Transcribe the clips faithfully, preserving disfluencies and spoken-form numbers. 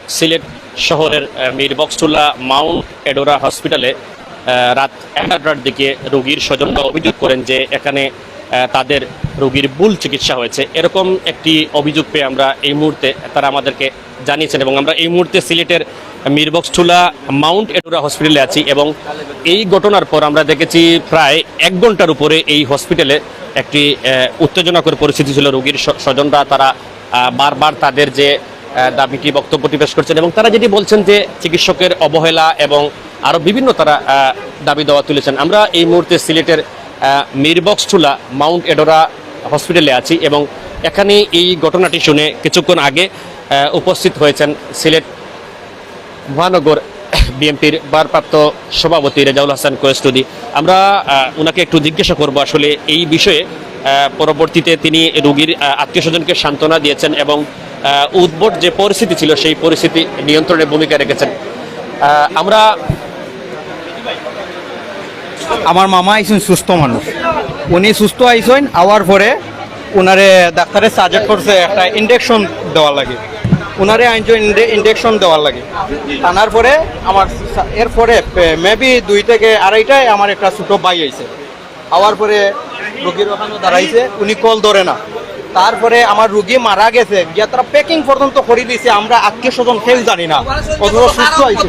সিলেট শহরের আহ, মিরবক্সটুলা মাউন্ট এডোরা হসপিটালে আহ, রাত এগারোটার দিকে রোগীর স্বজনরা অভিযোগ করেন যে এখানে আহ, তাদের রোগীর ভুল চিকিৎসা হয়েছে। এরকম একটি অভিযোগ পেয়ে আমরা এই মুহূর্তে, তারা আমাদেরকে জানিয়েছেন এবং আমরা এই মুহূর্তে সিলেটের মিরবক্সটুলা মাউন্ট এডোরা হসপিটালে আছি এবং এই ঘটনার পর আমরা দেখেছি প্রায় এক ঘন্টার উপরে এই হসপিটালে একটি আহ, উত্তেজনাকর পরিস্থিতি ছিল। রোগীর স্ব- স্বজনরা তারা আহ, বারবার তাদের যে আহ, দাবিটি, বক্তব্যটি পেশ করছেন এবং তারা যেটি বলছেন যে চিকিৎসকের অবহেলা এবং আরও বিভিন্ন তারা আহ, দাবি দাওয়া তুলেছেন। আমরা এই মুহূর্তে সিলেটের আহ, মিরবক্সটুলা মাউন্ট এডোরা হসপিটালে আছি এবং এখানে এই ঘটনাটি শুনে কিছুক্ষণ আগে আহ, উপস্থিত হয়েছেন সিলেট মহানগর বিএনপির ভারপ্রাপ্ত সভাপতি রেজাউল হাসান কোয়েস টুদি। আমরা আহ, ওনাকে একটু জিজ্ঞাসা করব আসলে এই বিষয়ে। আহ, পরবর্তীতে তিনি রোগীর আহ, আত্মীয় স্বজনকে সান্ত্বনা দিয়েছেন এবং আহ, উদ্ভট যে পরিস্থিতি ছিল সেই পরিস্থিতি নিয়ন্ত্রণে ভূমিকা রেখেছেন। আহ, আমরা আমার মামা আইছইন সুস্থ মানুষ, উনি সুস্থ আইছইন, আওয়ার পরে উনারে ডাক্তারে সাজেস্ট করছে একটা ইনজেকশন দেওয়ার লাগি, উনারে আনছইন ইনজেকশন দেওয়ার লাগি। আনার পরে আমার সা- এরপরে মেবি দুই থেকে আড়াইটায় আমার একটা ছোট ভাই আইছে, আওয়ার পরে রোগীর ওখানে দাঁড়াইছে, উনি কল ধরে না। তারপরে আমার রুগী মারা গেছে, গিয়া তারা প্যাকিং পর্যন্ত করি দিছে, আমরা আত্মীয় স্বজন কেউ জানি না, অথচ সুস্থ হয়েছে।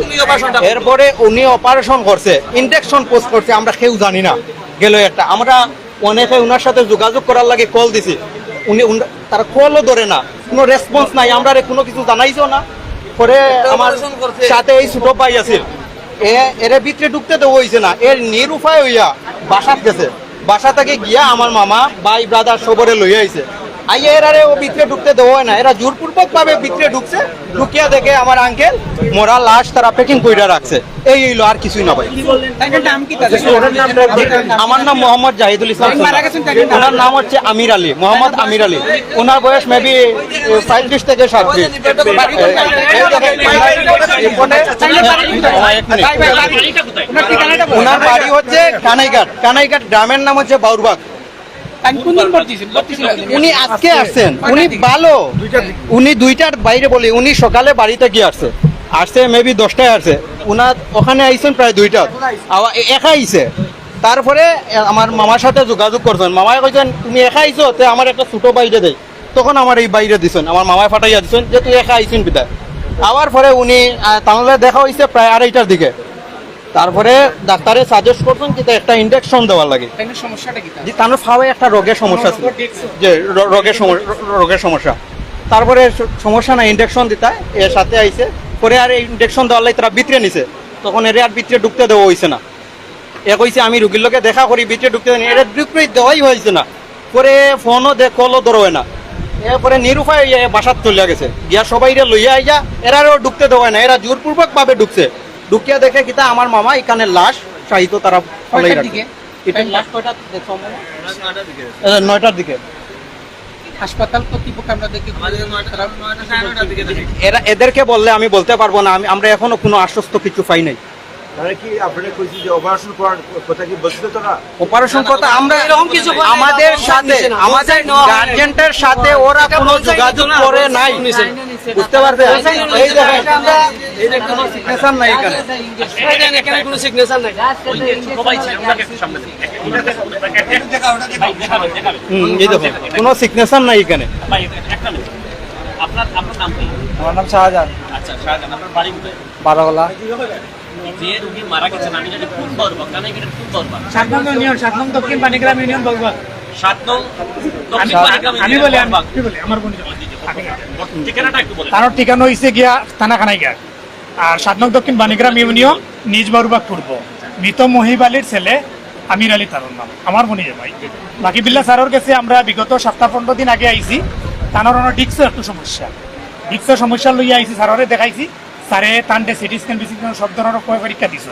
এরপরে উনি অপারেশন করছে, ইনজেকশন পোস্ট করছে, আমরা কেউ জানি না। গেল একটা, আমরা অনেকে ওনার সাথে যোগাযোগ করার লাগি কল দিছি, উনি উন- তারা কলও ধরে না, কোনো রেসপন্স নাই, আমরা কোনো কিছু জানাইছেও না। পরে আমার সাথে এই ছোট ভাই আছিল, এ এরে ভিতরে ঢুকতে দেওয়া হইছে না, এর নিরুপায় হইয়া বাসাত গেছে। বাসা থেকে গিয়া আমার মামা, ভাই, ব্রাদার সবরে লইয়া আইছে। আইয়া এরারে ও ভিতরে ঢুকতে দেওয়া হয় না, এরা জোরপূর্বক ভাবে ভিতরে ঢুকছে। ঢুকিয়া দেখে আমার আঙ্কেল মরা লাশ তারা প্যাকিং কইরা রাখছে। এই হইলো, আর কিছুই না ভাই। তাইর নাম কি? আমার নাম মোহাম্মদ জাহিদুল ইসলাম। মারা গেছেন তাইর নাম? ওনার নাম হচ্ছে আমির আলী, মোহাম্মদ আমির আলী। ওনার বয়স মেবি পঁয়ত্রিশ থেকে সাতত্রিশ। এই দেখেন, ওনার- এক মিনিট। ওনার ঠিকানাটা বলেন। ওনার বাড়ি হচ্ছে কানাইঘাট। কানাইঘাট গ্রামের নাম হচ্ছে বাউরবাগ। তাই কোন দিন ভর্তি ছিল? ভর্তি ছিল। উনি আজকে আসছেন, উনি ভালো, উনি দুইটার বাইরে বলি, উনি সকালে বাড়িতে গিয়ে আসছে, আসছে মেবি দশটায় আসছে। উনার ওখানে আইছেন প্রায় দুইটাত, আবার এ- একা আইছে। তারপরে এ, আমার মামার সাথে যোগাযোগ করছেন, মামায় কইছেন, "তুমি একা আইছো, তে আমার একটা ছোট বাইরে দেই।" তখন আমার এই বাইরে দিছেন, আমার মামায় ফাটাইয়া দিছেন যে, "তুই একা আইছেন পিতা।" আবার পরে উনি আহ, তাহলে দেখা হইছে প্রায় আড়াইটার দিকে। তারপরে ডাক্তারে সাজেস্ট করছেন কিতা একটা ইনজেকশন দেওয়ার লাগি। তাইলে সমস্যাটা কি তার? জি, তার ফাওয়ে একটা রোগের সমস্যা ছিল, যে র- রোগের সমস্যা, রোগের সমস্যা। তারপরে স- সমস্যা না, ইনজেকশন দিতা, এর সাথে আইছে। পরে আর ইনজেকশন দেওয়ার লাগি তারা ভিতরে নিছে, তখন এরে আর ভিতরে ঢুকতে দেওয়া হইছে না। এ কইছে, "আমি রুগীর লগে দেখা করি, ভিতরে ঢুকতে দেন।" এরে ভিতরে দেওয়াই হইছে না। পরে ফোনও দে, কলও ধরে হয় না। এরপরে নিরুপায় হইয়া এ বাসাত চলিয়া গেছে, গিয়া সবাইরে লইয়া আইয়া এরারেও ঢুকতে দেওয়া হয় না, এরা জোরপূর্বক ভাবে ঢুকছে। ঢুকিয়া দেখে কিতা, আমার মামা এখানে লাশ শায়িত তারা ফালাই কয়টার রাখছে। দিকে? এটা লাস্ট কয়টা দেখছো আমরা? এ, নয়টার দিকে। হাসপাতাল কর্তৃপক্ষ আমরা দেখি এরা, এদেরকে বললে আমি বলতে পারবো না, আমি, আমরা এখনো কোনো আশ্বস্ত কিছু পাই নাই। তারা কি আপনারা কইছি যে অপারেশন করার কথা কি বলছিল তারা? অপারেশন কথা আমরা এরকম কিছু বলে আমাদের না, সাথে বলছে না, আমাদের বলছে না। গার্জিয়ানদের সাথে ওরা এটা কোনো বলছে না, যোগাযোগ না, করে বলছে নাই। না, নিচে। বুঝতে পারছেন? এই দেখেন, আমরা এই যে সিগনেচার নাই এখানে। এখানে কোনো সিগনেচার নাই। সবাই ছিল, ওনাকে একটু সামনে দিন। হুম, এই দেখো, কোনো সিগনেচার নাই এখানে। ভাই, একটা মিনিট। আপনার আপনার নাম কি? আমার নাম শাহজাহান। আচ্ছা, শাহজাহান, আপনার বাড়ি কোথায়? বারোগোলা। যে রুগী মারা গেছেন, আমি জানি কোন বাউরবাগ, কানাইঘাটের কোন বাউরবাগ? সাত নং ইউনিয়ন, সাত নং দক্ষিণ পানিগ্রাম ইউনিয়ন বাউরবাগ। সাত নং দক্ষিণ আমি, পানিগ্রাম আমি ইউনিয়ন বলি, আমি বাউরবাগ। কি বলি, আমার বোন। ঠিকানাটা একটু বলেন। তার ঠিকানা হইছে গিয়া থানা কানাইঘাট, আর সাত নং দক্ষিণ পানিগ্রাম ইউনিয়ন নিজ বাউরবাগ পূর্ব। মৃত মহিব আলীর ছেলে আমির আলী তারর নাম, আমার বোনই ভাই। বাকি বিল্লা স্যারর গেছে আমরা বিগত সপ্তাহ পনেরো দিন আগে আইছি, তানোর অনো ডিস্কর একটু সমস্যা, ডিস্কর সমস্যা লইয়া আইছি, স্যাররে দেখাইছি। স্যারে তানরে সিটি স্ক্যান, বিসি স্ক্যান সব ধরনের কয় পরীক্ষা দিছে।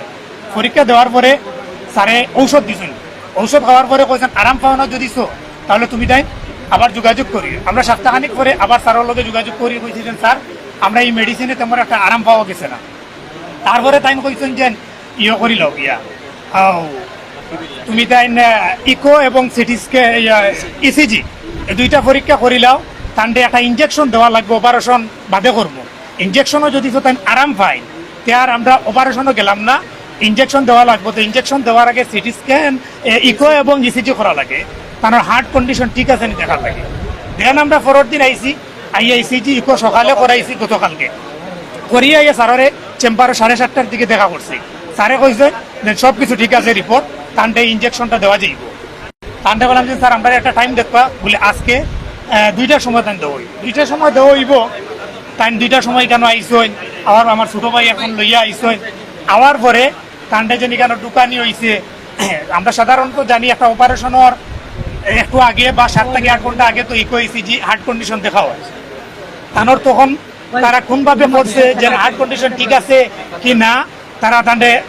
পরীক্ষা দেওয়ার পরে স্যারে ঔষধ দিছেন। ঔষধ খাওয়ার পরে কইছেন, "আরাম পাও না যদি চো, তাহলে তুমি তাই আবার যোগাযোগ করি।" আমরা সপ্তাহখানিক পরে আবার স্যারর লগে যোগাযোগ করি, কইছি যে, "স্যার, আমরা এই মেডিসিনে তেমন একটা আরাম পাওয়া গেছে না।" তারপরে তাই কইছেন যে, "ইয়ে করি লও গিয়া, আও, তুমি তাই ইকো এবং সিটি স্ক্যান, ইসিজি, এই দুইটা পরীক্ষা করি লও, তানরে একটা ইনজেকশন দেওয়া লাগবে, অপারেশন বাদে করবো।" ইনজেকশনও যদি তো তাই আরাম পায়, তে আর আমরা অপারেশনও গেলাম না। ইনজেকশন দেওয়া লাগবো, তো ইনজেকশন দেওয়ার আগে সিটি স্ক্যান, ইকো এবং ইসিজি করা লাগে, তার হার্ট কন্ডিশন ঠিক আছে নি দেখার লাগে। দেন আমরা পরের দিন আইছি, আইয়া ইসিজি ইকো সকালে করাইছি গতকালকে, করিয়া আইয়া স্যাররে চেম্বারো সাড়ে সাতটার দিকে দেখা করছি। স্যারে কইছে যে সব কিছু ঠিক আছে, রিপোর্ট, তানতে ইনজেকশনটা দেওয়া যাইব। তানতে বললাম যে স্যার, আমরা একটা টাইম দেখবা, বলে আজকে আহ, দুইটার সময় তান দেওয়া হইব, দুইটার সময় দেওয়া হইব। তাই দুইটার সময় কেন আইসইন, আবার আমার ছোট ভাই এখন লইয়া আইসইন, আওয়ার পরে তানতে যেন কেন ঢুকানি হইছে। আমরা সাধারণত জানি একটা অপারেশনের একটু আগে বা সাত থেকে আট ঘন্টা আগে তো ইকো ইসিজি হার্ট কন্ডিশন দেখা হয়। তানর তখন তারা কোনভাবে করছে যে হার্ট কন্ডিশন ঠিক আছে কি না, তারা তানতে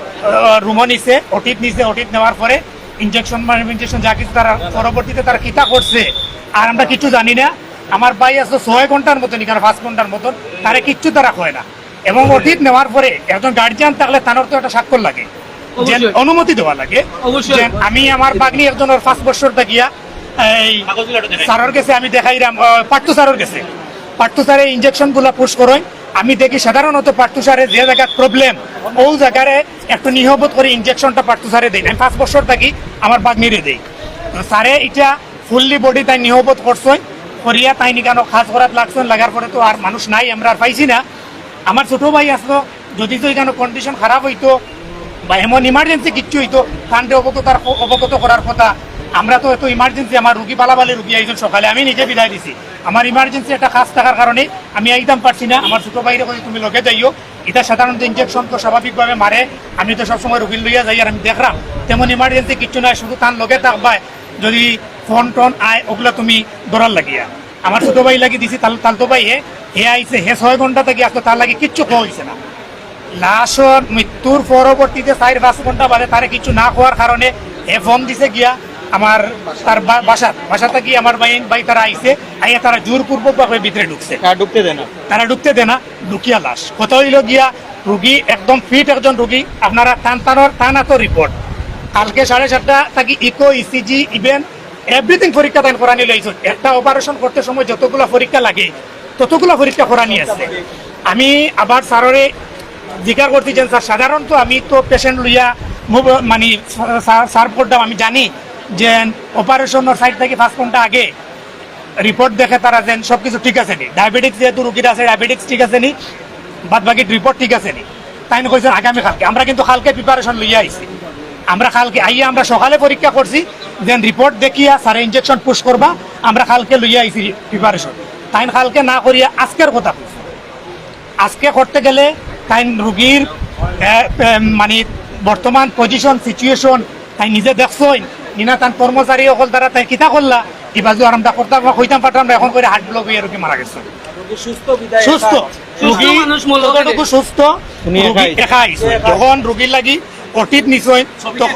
রুমও নিছে, ওটিত নিছে, ওটিত নেওয়ার পরে ইনজেকশন মানে ইনজেকশন যা কিছু তারা পরবর্তীতে তারা কিতা করছে আর আমরা কিছু জানি না। আমার ভাই আছে ছয় ঘন্টার মতন, এখানে পাঁচ ঘন্টার মতন, তারা কিচ্ছু তারা কয় না। এবং ওটিত নেওয়ার পরে একজন গার্জিয়ান থাকলে তানর তো একটা স্বাক্ষর লাগে, যে অবশ্যই। অনুমতি দেওয়া লাগে, অবশ্যই। যে আমি আমার ভাগ্নি একজনের পাঁচ বছর থাকিয়া এই স্যারর গেছে আমি দেখাইরাম, আহ, পার্থ স্যারর গেছে। পার্থ স্যারে ইনজেকশন গুলা পুশ করইন, আমি দেখি সাধারণত পার্থ স্যারে যে জায়গার প্রবলেম, ও জায়গারে একটু নিহবত করে ইনজেকশনটা পার্থ স্যারে দেই। আমি পাঁচ বছর থাকি আমার ভাগ্নিরে দেই। তো স্যারে এটা ফুললি বডি তাই নিহবত করছইন, করিয়া তাই নিকানো কাজ করাত লাগছইন, লাগার পরে তো আর মানুষ নাই, আমরা আর পাইছি না। আমার ছোট ভাই আসলো, যদি তো এখানে কন্ডিশন খারাপ হইতো বা এমন ইমার্জেন্সি কিচ্ছু হইতো, তানরে অবগত, তার অবগত করার কথা। আমরা তো এত ইমার্জেন্সি, আমার রুগী বালাবালি রুগী আইজন সকালে, আমি নিজে বিদায় দিছি। আমার ইমার্জেন্সি একটা কাজ থাকার কারণে আমি আইতাম পারছি না। আমার ছোট ভাইরে কই তুমি লগে যাইও, এটা সাধারণত ইনজেকশন তো স্বাভাবিকভাবে মারে, আমি তো সবসময় রুগী লইয়া যাই আর আমি দেখলাম তেমন ইমার্জেন্সি কিচ্ছু নাই, শুধু তার লগে থাকবায়, যদি ফোন টোন আয় ওগুলা তুমি ধরার লাগিয়া। আমার ছোট ভাই লাগি দিছি, তাল তালতো ভাই হে, হে আইছে, হে ছয় ঘন্টা থাকি আসলো, তার লাগি কিচ্ছু খাওয়া হইছে না। লাশর মৃত্যুর পরবর্তীতে চার পাঁচ ঘন্টা বাদে তারে কিছু না খাওয়ার কারণে হে ফোন দিছে গিয়া আমার তার বা- বাসাত, বাসা থাকি আমার ভাই ভাই তারা আইছে, আইয়া তারা জোরপূর্বক ভাবে ভিতরে ঢুকছে। হ্যাঁ, ঢুকতে দেয় না। তারা ঢুকতে দেয় না, ঢুকিয়া লাশ। কথা হইল গিয়া রুগী একদম ফিট একজন রুগী, আপনারা তান তানর তান আতো রিপোর্ট। কালকে সাড়ে সাতটা থাকি ইকো, ইসিজি, ইভেন এভরিথিং পরীক্ষা তাইন করানি লইছইন। একটা অপারেশন করতে সময় যতগুলা পরীক্ষা লাগে, ততগুলা পরীক্ষা করানি আছে। আমি আবার স্যাররে জিজ্ঞাসা করছি যে স্যার, সাধারণত আমি তো পেশেন্ট লইয়া মুভ- মানে সার্ভ করতাম, আমি জানি যে অপারেশনের চাইর থাকি পাঁচ ঘন্টা আগে রিপোর্ট দেখে তারা যেন সবকিছু ঠিক আছে নি, ডায়াবেটিক্স যেহেতু রুগীর আছে, ডায়াবেটিক্স ঠিক আছে নি, বাদ বাকি রিপোর্ট ঠিক আছে নি। তাইন কইছেন আগামী কালকে। আমরা কিন্তু কালকে প্রিপারেশন লইয়া আইছি। আমরা কালকে আইয়া আমরা সকালে পরীক্ষা করছি, যেন রিপোর্ট দেখিয়া স্যারে ইনজেকশন পুশ করবা, আমরা কালকে লইয়া আইছি প্রিপারেশন। তাইন কালকে না করিয়া আজকের কথা কইছে। আজকে করতে গেলে তাইন রুগীর, এ, এ, মানে বর্তমান পজিশন, সিচুয়েশন তাই নিজে দেখছইন, নিনা তান কর্মচারী অকল তারা তাই কিতা করলা, ইবাজু আর আমরা করতাম, কইতাম পারতাম না, এখন করে হার্ট ব্লক হইয়া রুগী মারা গেছে। রোগী সুস্থ বিদায় সুস্থ। একা। সুস্থ রুগী মানুষ মূলত কতটুকু সুস্থ? উনি একা রুগী আইছে। একা আইছে। যখন রুগীর লাগি ওটিত নিছইন, তখ-,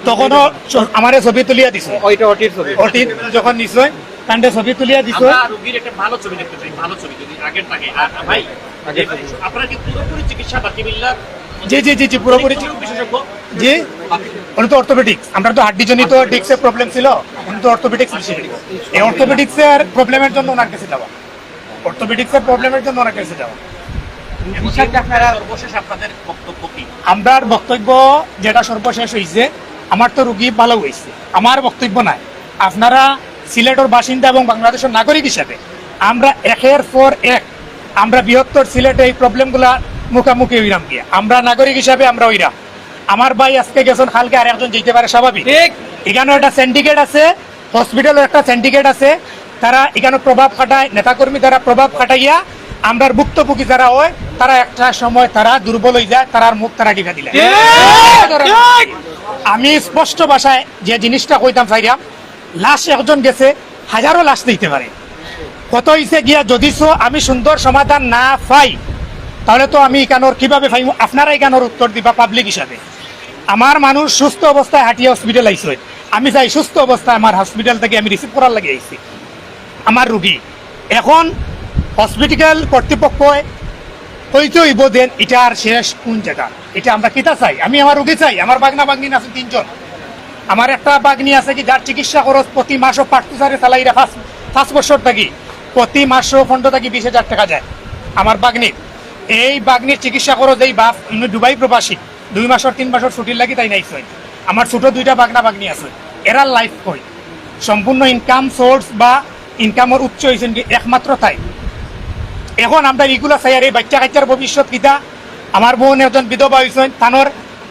তখনও ছ-, আমারে ছবি তুলিয়া দিছে। ওইটা ওটির ছবি। ওটিত যখন নিছইন, তানরে ছবি তুলিয়া দিছে। আমরা রুগীর একটা ভালো ছবি দেখতে চাই, ভালো ছবি যদি আগের থাকে। আর ভাই, আপনারা কি পুরোপুরি চিকিৎসা বাকি বিল্লাহ? জি, জি, জি, জি, পুরোপুরি চি-, বিশেষজ্ঞ? জি? উনি তো অর্থোপেডিক্স, আমরা তো হাড্ডি জনিত ডিস্কের প্রবলেম ছিল, উনি তো অর্থোপেডিক্স বিশেষজ্ঞ। এই অর্থোপেডিক্সের প্রবলেমের জন্য ওনার কাছে যাওয়া, অর্থোপেডিক্সের প্রবলেমের জন্য ওনার কাছে যাওয়া। বিষয়টা আপনারা সর্বশেষ আপনাদের বক্তব্য কি? আমরার বক্তব্য যেটা সর্বশেষ হইছে, আমার তো রুগী ভালো হইছে, আমার বক্তব্য নাই। আপনারা সিলেটর বাসিন্দা এবং বাংলাদেশের নাগরিক হিসাবে আমরা একের পর এক আমরা বৃহত্তর সিলেটে এই প্রবলেমগুলা মুখামুখি হইরাম গিয়া। আমরা নাগরিক হিসাবে আমরা হইরাম। আমার ভাই আজকে গেছেন, কালকে আর একজন যেতে পারে স্বাভাবিক। ঠিক। এখানেও একটা সিন্ডিকেট আছে, হসপিটালের একটা সিন্ডিকেট আছে, তারা এখানে প্রভাব খাটায়, নেতাকর্মী তারা প্রভাব খাটাইয়া আমরার ভুক্তভোগী যারা হয়, তারা একটা সময় তারা দুর্বল হয়ে যায়, তারার মুখ তারা টিকা দিলে। ঠিক, ঠিক। আমি স্পষ্ট ভাষায় যে জিনিসটা কইতাম চাইরাম, লাশ একজন গেছে, হাজারো লাশ দিতে পারে। কত হইছে গিয়া যদি সো আমি সুন্দর সমাধান না পাই, তাহলে তো আমি ইখানোর কিভাবে পাইমু? আপনারা ইখানোর উত্তর দিবা পাবলিক হিসাবে। আমার মানুষ সুস্থ অবস্থায় হাটিয়া হসপিটাল আইছে, আমি চাই সুস্থ অবস্থায় আমার হসপিটাল থেকে আমি রিসিভ করার লাগি আইছি আমার রুগী। এখন হসপিটাল কর্তৃপক্ষ কইতে হইব দেন এটার শেষ কোন জায়গা, এটা আমরা কিতা চাই? আমি আমার রুগী চাই, আমার বাগনা বাগনি আছে তিনজন। আমার একটা বাগনি আছে কি, যার চিকিৎসা খরচ প্রতি মাসও পার্থ স্যারে চালাইরা পাঁচ, পাঁচ বছর থাকি প্রতি মাসও পনেরো থাকি বিশ হাজার টাকা যায় আমার বাগনির। এই বাগনির চিকিৎসা খরচ এই বাপ, ইনি দুবাই প্রবাসী, দুই মাসর তিন মাসর ছুটির লাগি তাইন আইছইন। আমার ছোট দুইটা বাগনা বাগনি আছে, এরার লাইফ কই? সম্পূর্ণ ইনকাম সোর্স বা ইনকামর উৎস হইছইন কি একমাত্র তাইন। এখন আমরা ইগুলা চাইয়ার, এই বাচ্চা কাচ্চার ভবিষ্যৎ কিতা? আমার বোন একজন বিধবা হইছইন, তানর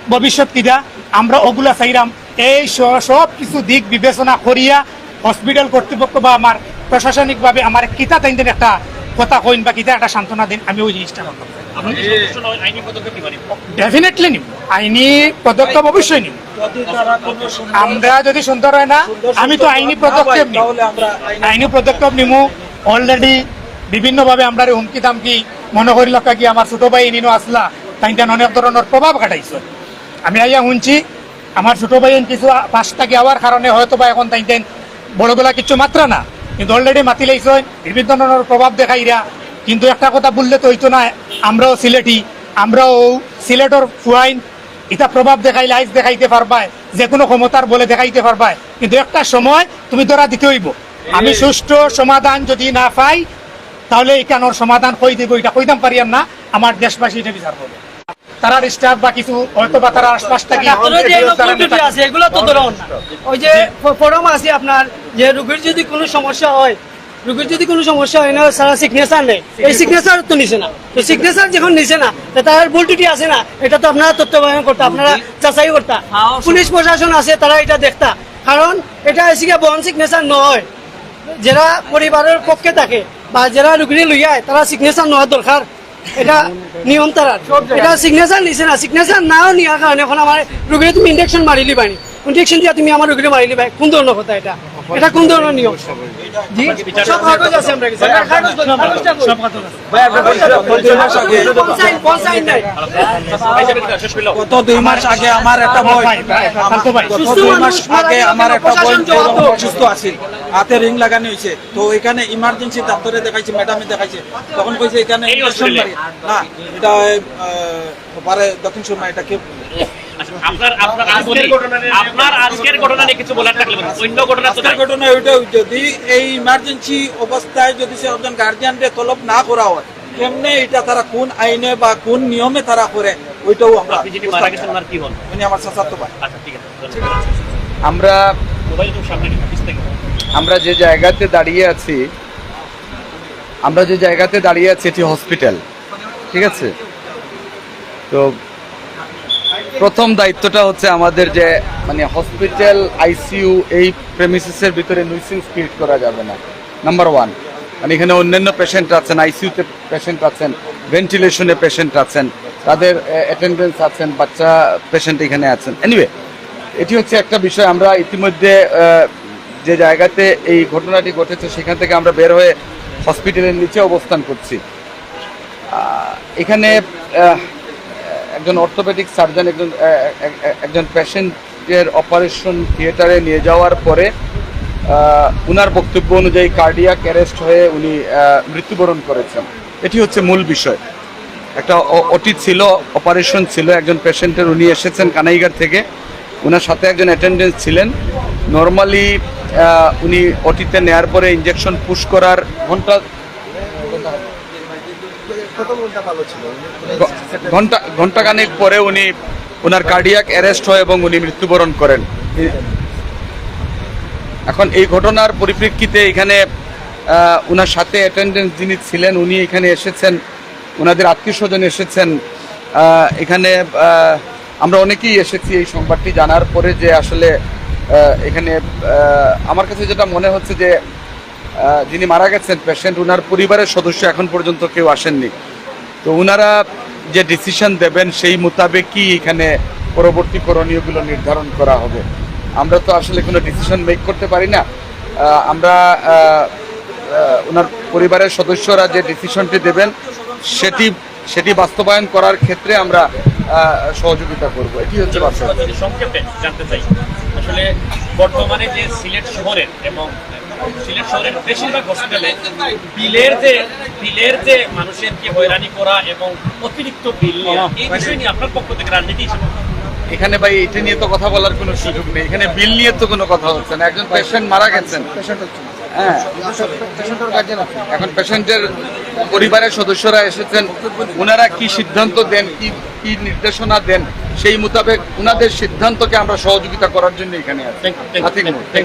ভবিষ্যৎ কিতা? আমরা ওগুলা চাইরাম। এই স-, সব কিছু দিক বিবেচনা করিয়া হসপিটাল কর্তৃপক্ষ বা আমার প্রশাসনিকভাবে আমার কিতা তাইন দিন একটা কথা কইন বা কিতা একটা সান্ত্বনা দিন, আমি ওই জিনিসটা করতাম। আপনি যদি সন্তুষ্ট না হন, আইনি পদক্ষেপ নিবেন? ডেফিনেটলি নিব, আইনি পদক্ষেপ অবশ্যই নিব। যদি তারা কোনো সুন্দর আমরা যদি সুন্দর হয় না, সুন্দর আমি তো সুন্দর আইনি না পদক্ষেপ পাই, নিব। তাহলে আমরা আইনি আইনি পদক্ষেপ নিব। অলরেডি বিভিন্নভাবে আমরা হুমকি দামকি মনে করি লক্কা কি আমার ছোট ভাই ইনিনো আসলা, তাইন তান অনেক ধরনের প্রভাব খাটাইছে। আমি আইয়া শুনছি আমার ছোট ভাই কিছু আ-, পাশ থাকি আওয়ার কারণে হয়তো বা এখন তাইন তাইন বড়গুলা কিচ্ছু মাতরা না, কিন্তু অলরেডি মাতি লাইছইন, বিভিন্ন ধরনের প্রভাব দেখাইরা। কিন্তু একটা কথা বললে তো হইতো না, আমরাও সিলেটি, আমরাও সিলেটর ফুয়াইন, ইটা প্রভাব দেখাইলে আইজ দেখাইতে পারবায়, যে কোনো ক্ষমতার বলে দেখাইতে পারবায়, কিন্তু একটা সময় তুমি ধরা দিতে হইব। আমি সুষ্ঠু সমাধান যদি না পাই, তাহলে এখানোর সমাধান কই দিব, এটা কইতাম পারিয়ার না, আমার দেশবাসী এটা বিচার করবে। তারার স্টাফ বা কিছু হয়তো বা তারার আশপাশ থাকি ডাক্তারও যে ফেরত তারা ভুল ত্রুটি নিতে আছে, এগুলো তো ধরা অয় না। ওই যে ফ-, ফর্ম আছে আপনার, যে রোগীর যদি কোনো সমস্যা হয়, রোগীর যদি কোনো সমস্যা হয় না, সারা সিগনেচার নেই, এই সিগনেচার তো নিছে না। তো সিগনেচার যখন নিছে না, তো তার ভুল ত্রুটি আছে না, এটা তো আপনারা তত্ত্বাবধান করতা, আপনারা যাচাই করতা। পুলিশ প্রশাসন আছে, তারা এটা দেখতা, কারণ এটা এসে গিয়ে বহন সিগনেচার নয়। যারা পরিবারের পক্ষে থাকে বা যারা রুগীরে লইয়া আয়, তারা সিগনেচার নেওয়ার দরকার। এটা নিয়ম তারা। এটা সিগনেচার নিছে না, সিগনেচার নাও নেওয়ার কারণে এখন আমার রুগীরে তুমি ইঞ্জেকশন মারিলি বানি, ইঞ্জেকশন দিয়া তুমি আমার রুগীরে মারিলি ভাই, কোন ধরনের কথা এটা? এটা কোন ধরনের নিয়ম? জি, সব কাগজ আছে আমরা কাছে। কাগজ, কাগজটা কই? সব কাগজ আছে। ভাই, আপনার পরিচয়, পরিচয় দেওয়ার আগে। কোন সাইন, কোন সাইন নাই? গত দুই মাস আগে আমার একটা বোন, ভাই, ভাই, ফালতু ভাই। গত দুই মাস আগে আমার একটা বোন প্রশাসন জবাব দাও। অসুস্থ আছিল, হাতে রিং লাগানি হয়েছে, তো এখানে ইমার্জেন্সি ডাক্তারে দেখাইছে, ম্যাডামে দেখাইছে, তখন কইছে এখানে এই ইঞ্জেকশন হসপিটালে? মারি। না, এটা ওই, আহ, ওপারে দক্ষিণ সুরমা, এটা কি? আচ্ছা, আপনার, আপনার আজকের, আপনার আজকের ঘটনা নিয়ে কিছু বলার থাকলে বলুন। অন্য ঘটনা তো আজকের নাই। ঘটনা ওইটাও, যদি এই ইমার্জেন্সি অবস্থায় যদি সে একজন গার্জিয়ানরে তলব না করা হয়, কেমনে এটা তারা কোন আইনে বা কোন নিয়মে তারা করে, ওইটাও আমরা আপনি যিনি বুঝতাম মারা গেছেন, না। ওনার কি হন? উনি আমার চাচাতো ভাই। আচ্ছা, ঠিক আছে। আমরা মোবাইল একটু সামনে নিন, বিশ সেকেন্ড। আমরা যে জায়গাতে দাঁড়িয়ে আছি, আমরা যে জায়গাতে দাঁড়িয়ে আছি, এটি হসপিটাল, ঠিক আছে? তো প্রথম দায়িত্বটা হচ্ছে আমাদের যে, মানে, হসপিটাল আইসিইউ এই প্রেমিসেসের ভিতরে নুইসেন্স ক্রিয়েট করা যাবে না, নাম্বার ওয়ান। মানে, এখানে অন্যান্য পেশেন্ট আছেন, আইসিইউতে পেশেন্ট আছেন, ভেন্টিলেশনে পেশেন্ট আছেন, তাদের অ্যাটেন্ডেন্স আছেন, বাচ্চা পেশেন্ট এখানে আছেন। এনিওয়ে, এটি হচ্ছে একটা বিষয়। আমরা ইতিমধ্যে আহ, যে জায়গাতে এই ঘটনাটি ঘটেছে সেখান থেকে আমরা বের হয়ে হসপিটালের নিচে অবস্থান করছি। আহ, এখানে আহ, একজন অর্থোপেডিক সার্জন একজন আহ, এক- এক- একজন পেশেন্টের অপারেশন থিয়েটারে নিয়ে যাওয়ার পরে আহ, উনার বক্তব্য অনুযায়ী কার্ডিয়াক অ্যারেস্ট হয়ে উনি আহ, মৃত্যুবরণ করেছেন। এটি হচ্ছে মূল বিষয়। একটা ওটি ছিল, অপারেশন ছিল, একজন পেশেন্টের, উনি এসেছেন কানাইঘাট থেকে, ওনার সাথে একজন অ্যাটেন্ডেন্স ছিলেন। নর্মালি উনি ওটিতে নেয়ার পরে ইঞ্জেকশন পুশ করার ঘন্টা ঘ- ঘন্টা ঘন্টাখানেক পরে উনি, ওনার কার্ডিয়াক অ্যারেস্ট হয় এবং উনি মৃত্যুবরণ করেন। এখন এই ঘটনার পরিপ্রেক্ষিতে এখানে আহ, ওনার সাথে অ্যাটেন্ডেন্স যিনি ছিলেন, উনি এখানে এসেছেন, ওনাদের আত্মীয় স্বজন এসেছেন। আহ, এখানে আহ, আমরা অনেকেই এসেছি এই সংবাদটি জানার পরে যে আসলে আহ, এখানে আহ, আমার কাছে যেটা মনে হচ্ছে যে আহ, যিনি মারা গেছেন পেশেন্ট, ওনার পরিবারের সদস্য এখন পর্যন্ত কেউ আসেননি। তো ওনারা যে ডিসিশন দেবেন সেই মোতাবেকই এখানে পরবর্তী করণীয়গুলো নির্ধারণ করা হবে। আমরা তো আসলে কোনো ডিসিশন মেক করতে পারি না। আহ, আমরা আহ, আহ, ওনার পরিবারের সদস্যরা যে ডিসিশনটি দেবেন সেটি সেটি বাস্তবায়ন করার ক্ষেত্রে আমরা আহ, সহযোগিতা করব। এটি হচ্ছে বাস্তব। যদি সংক্ষেপে জানতে চাই, আসলে বর্তমানে যে সিলেট শহরের এবং সিলেট শহরের বেশিরভাগ হসপিটালে বিলের যে, বিলের যে মানুষের কি হয়রানি করা এবং অতিরিক্ত বিল নেওয়া, এই বিষয় নিয়ে আপনার পক্ষ থেকে রাজনীতি হিসেবে? এখানে ভাই এটা নিয়ে তো কথা বলার কোনো সুযোগ নেই। এখানে বিল নিয়ে তো কোনো কথা হচ্ছে না। একজন পেশেন্ট মারা গেছেন, পেশেন্ট হচ্ছে। হ্যাঁ। পেশেন্টের গার্জিয়ান আছে। এখন পেশেন্টের পরিবারের সদস্যরা এসেছেন, ওনারা কি সিদ্ধান্ত দেন, কি কি নির্দেশনা দেন, সেই মোতাবেক ওনাদের সিদ্ধান্তকে আমরা সহযোগিতা করার জন্য এখানে আছি। Thank you, thank you, Nothing more. Thank you.